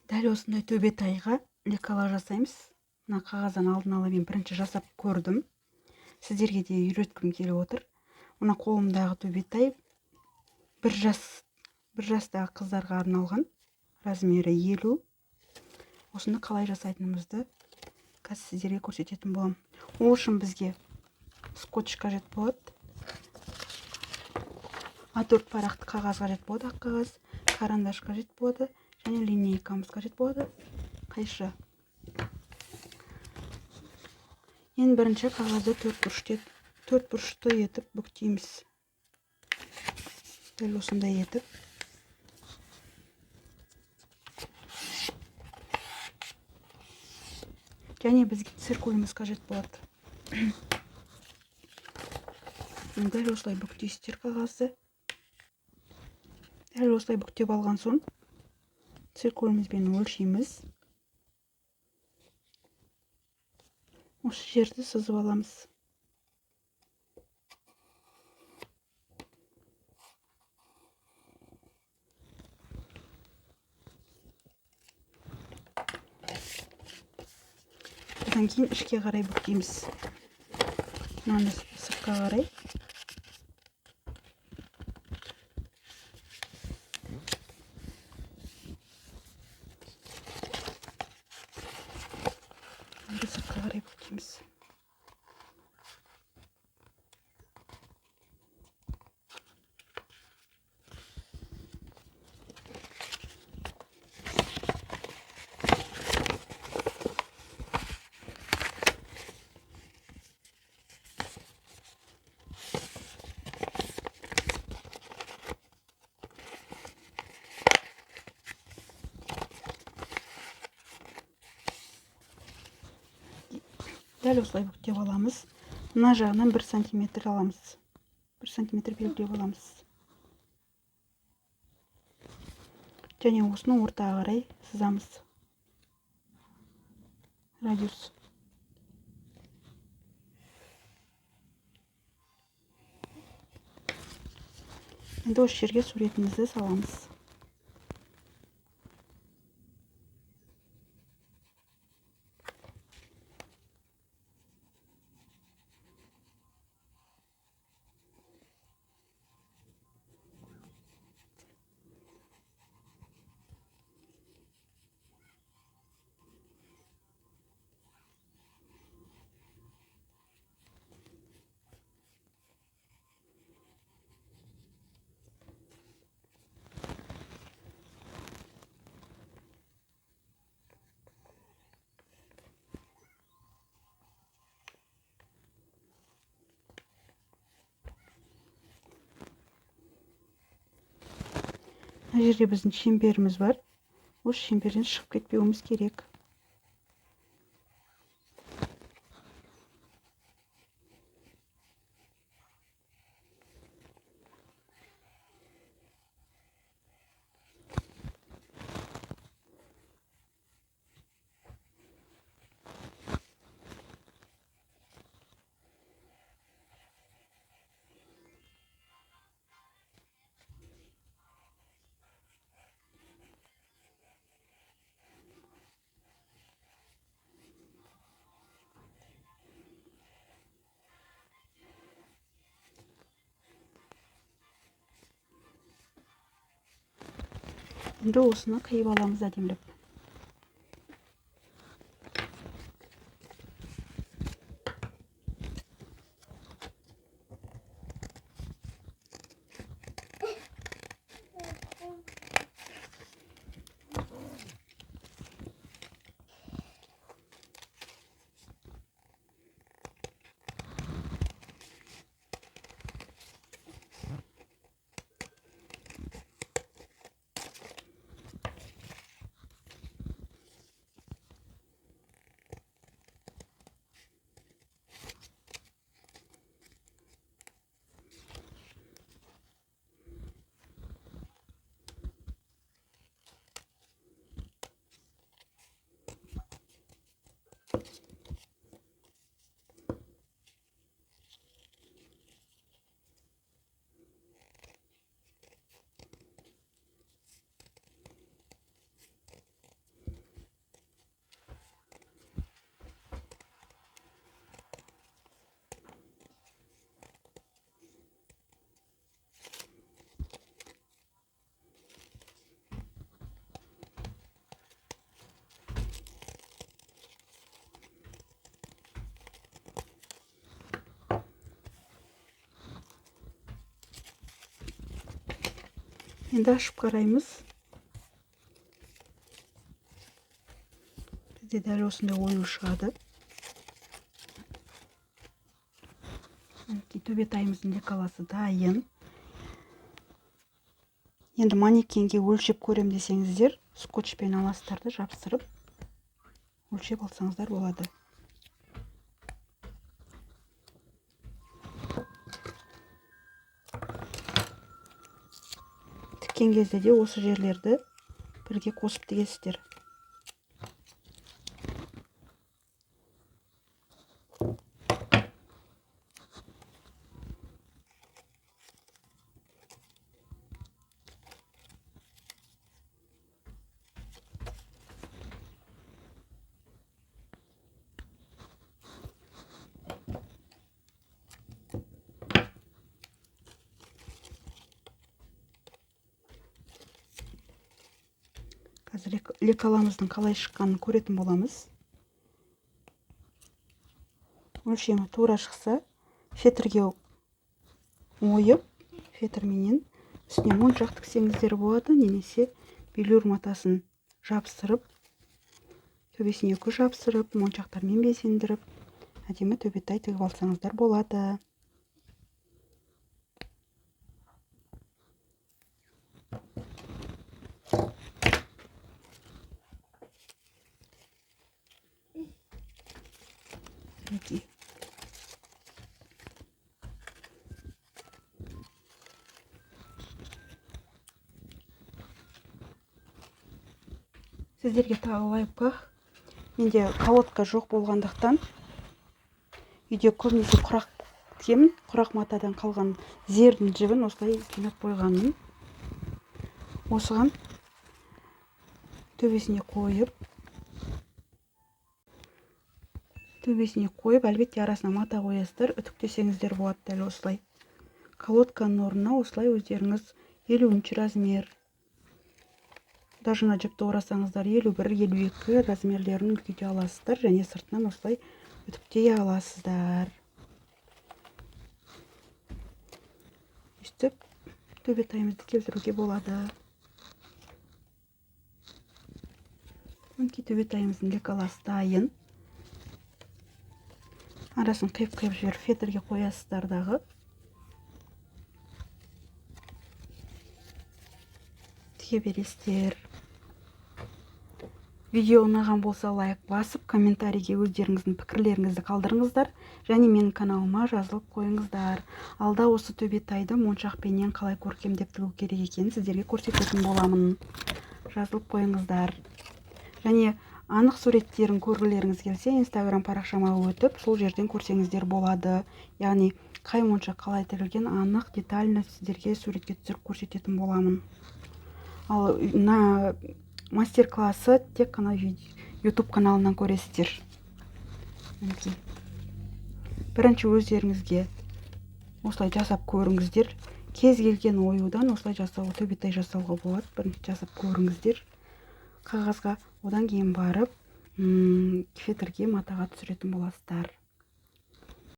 Дәл осындай төбетайға лекала жасаймыз. Мына қағаздан алдын ала мен бірінші жасап көрдім. Сіздерге де үйреткім келіп отыр. Мына қолымдағы төбетай бір жастағы қыздарға арналған, размері 50. Осыны қалай жасайтынымызды қазір сіздерге көрсететін боламын. Ол үшін бізге скотч қажет болады. А4 парақты қағаз қажет болады, ақ қағаз, карандаш қажет болады және линейкамыз қажет болады, қайшы. Ең бірінші қағазды төрт бұрышты етіп бүктейміз. Дәл осындай етіп. Және бізге циркуліміз қажет болады. Дәл осылай бүктейсіздер қағазды. Дәл осылай бүктеп алған соң циркулімізбен өлшейміз. Осы жерді сызып аламыз. Одан кейін ішке қарай бүктейміз. Мынаны сыртқа қарай. Сыртқа қарай бүктейміз. Дәл осылай бүктеп аламыз. Мына жағынан 1 сантиметр аламыз. 1 сантиметр белгілеп аламыз. Және осыны ортаға қарай сызамыз. Радиус. Енді осы жерге суретімізді саламыз. Мына жерде біздің шеңберіміз бар. Осы шеңберден шығып кетпеуіміз керек. Енді осыны қиып аламыз әдемілеп. Енді ашып қараймыз. Бізде дәл осындай ою шығады. Мінекей, төбетайымыздың лекаласы дайын. Енді манекенге өлшеп көрем десеңіздер, скотчпен аласыздар да жабыстырып өлшеп алсаңыздар болады. Тіккен кезде де осы жерлерді бірге қосып тігесіздер. Қазір лекаламыздың қалай шыққанын көретін боламыз. Өлшемі тура шықса, фетрге ойып, фетрменен үстіне моншақ тіксеңіздер болады, немесе велюр матасын жабыстырып, төбесіне үкі жабыстырып, моншақтармен безендіріп, әдемі төбетай тігіп алсаңыздар болады. Мінекей. Сіздерге тағы лайфхак. Менде колодка жоқ болғандықтан үйде көбінесе құрақ тігемін. Құрақ матадан қалған зердің жібін осылай жинап қойғанмын. Осыған төбесіне қойып, әлбетте арасына мата қоясыздар, үтіктесеңіздер болады дәл осылай. Колодканың орнына осылай өздеріңіз 50 размер, даже мына жіпті орасаңыздар 51, 52 размерлерін үлкейте аласыздар және сыртынан осылай үтіктей аласыздар. Өстіп төбетайымызды келтіруге болады. Мінекей, төбетайымыздың лекаласы дайын. Арасын қиып-қиып жіберіп фетрге қоясыздар дағы. Тіге бересіздер. Видео ұнаған болса лайк басып, комментарийге өздеріңіздің пікірлеріңізді қалдырыңыздар және менің каналыма жазылып қойыңыздар. Алда осы төбетайды моншақпенен қалай көркемдеп тігу керек екенін сіздерге көрсететін боламын. Жазылып қойыңыздар. Және анық суреттерін көргілеріңіз келсе, Инстаграм парақшама өтіп, сол жерден көрсеңіздер болады. Яғни қай моншақ қалай тігілген анық детально сіздерге суретке түсіріп көрсететін боламын. Ал мына мастер-классы тек қана YouTube каналынан көресіздер. Мінекей. Бірінші өздеріңізге осылай жасап көріңіздер. Кез келген оюдан осылай жасауға, төбетай жасауға болады. Бірінші жасап көріңіздер қағазға, одан кейін барып фетрге, матаға түсіретін боласыздар.